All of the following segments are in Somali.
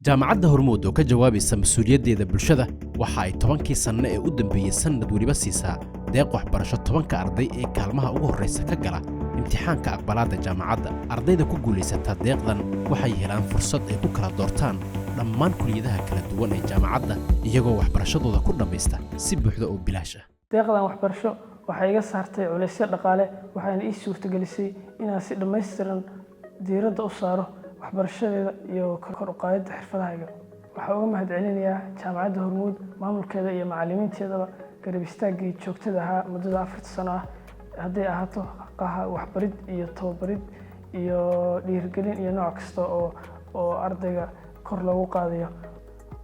Jaamacadda Hormuud oo ka jawaabaysa mas-uuliyaddeeda bulshada waxa ay 10-kii sanno ee u dambeeyey sannad weliba siisaa deeq waxbarasho 10-ka arday ee kaalmaha ugu horraysa ka gala imtixaanka aqbalaadda jaamacadda. Ardayda ku guulaysata deeqdan waxay helaan fursad ay ku kala doortaan dhammaan kuliyadaha kala duwan ee jaamacadda, iyagoo waxbarashadooda ku dhammaysta si buuxda oo bilaash ah. Deeqdan waxbarasho waxay iga saartay culaysyo dhaqaale, waxayna ii suurtagelisay inaan si dhammaystiran diiradda u saaro waxbarashadeeda iyo kor u qaadidda xirfadahayga. Waxaa uga mahadcelinayaa Jaamacadda Hormuud, maamulkeeda iyo macallimiinteedaba, garab istaaggii joogtada ahaa muddada 4-ta sano ah, hadday ahaato qaha waxbarid iyo tababarid iyo dhiirigelin iyo nooc kasta oo ardayga kor loogu qaadayo.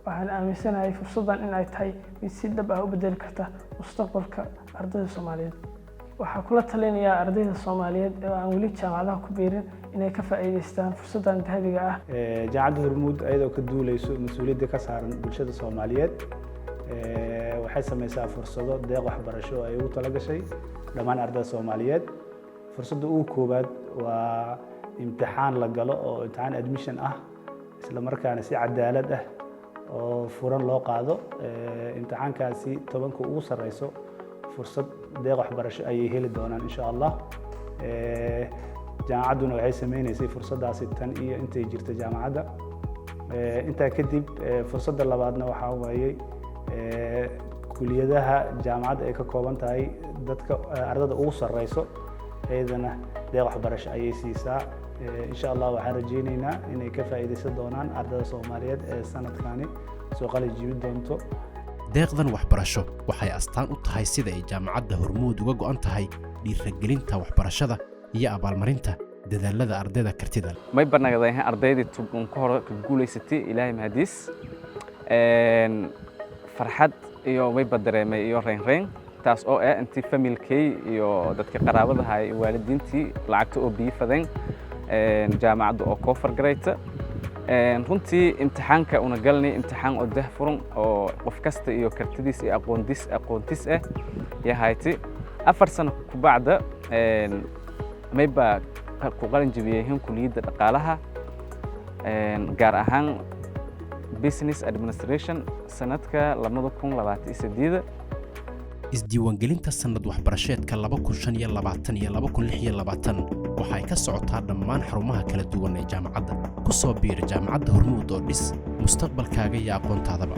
Waxaan aaminsanahay fursaddan in ay tahay mid si dhab ah u bedeli karta mustaqbalka ardayda Soomaaliyeed. Waxaa kula talinayaa ardayda Soomaaliyeed ee aan weli jaamacadaha ku biirin inay ka faa'iidaystaan fursaddan dahabiga ah. Jaamacadda Hormuud, ayadoo ka duuleyso mas-uuliyadda ka saaran bulshada Soomaaliyeed, waxay sameysaa fursado deeq waxbarasho oo ay ugu talagashay dhammaan ardayda Soomaaliyeed. Fursadda ugu koowaad waa imtixaan la galo oo imtixaan admission ah, isla markaana si cadaalad ah oo furan loo qaado. Imtixaankaasi 10-ka ugu sarreyso fursad deeq waxbarasho ayay heli doonaan, insha Allah. Jaamacadduna waxay sameyneysay fursaddaasi tan iyo intay jirta jaamacadda. Intaa kadib, fursadda labaadna waxaa waayey kuliyadaha jaamacadda ay ka kooban tahay, dadka ardada ugu sarreyso iyadana deeq waxbarasho ayay siisaa. Insha Allah, waxaan rajeyneynaa inay ka faa'iidaysan doonaan ardada Soomaaliyeed ee sanadkani soo qalin jebin doonto. Deeqdan waxbarasho waxay astaan u tahay sida ay Jaamacadda Hormuud uga go'an tahay dhiirigelinta waxbarashada iyo abaalmarinta dadaalada ardayda kartida leh. May barnagadayn ardaydii tubun ka hore ka guulaysatay. Ilaahay mahadiis, farxad iyo mayba dareemay iyo reynreyn, taas oo ah intii familkay iyo dadka qaraabadaha iyo waalidiintii lacagta oo biyo fadeen jaamacadda oo cover garayta. Runtii imtixaanka una galnay imtixaan oo dah furan oo qof kasta iyo kartidiis iyo aqoontis ah yahayti. 4 sano kubacda mayba ku qalin jebiyeen kuliyadda dhaqaalaha, gaar ahaan business administration, sanadka 2028. Isdiiwaangelinta sannad waxbarasheedka 2025 iyo 2026 waxay ka socotaa dhammaan xarumaha kala duwan ee jaamacadda. Ku soo biir Jaamacadda Hormuud oo dhis mustaqbalkaaga iyo aqoontaadaba.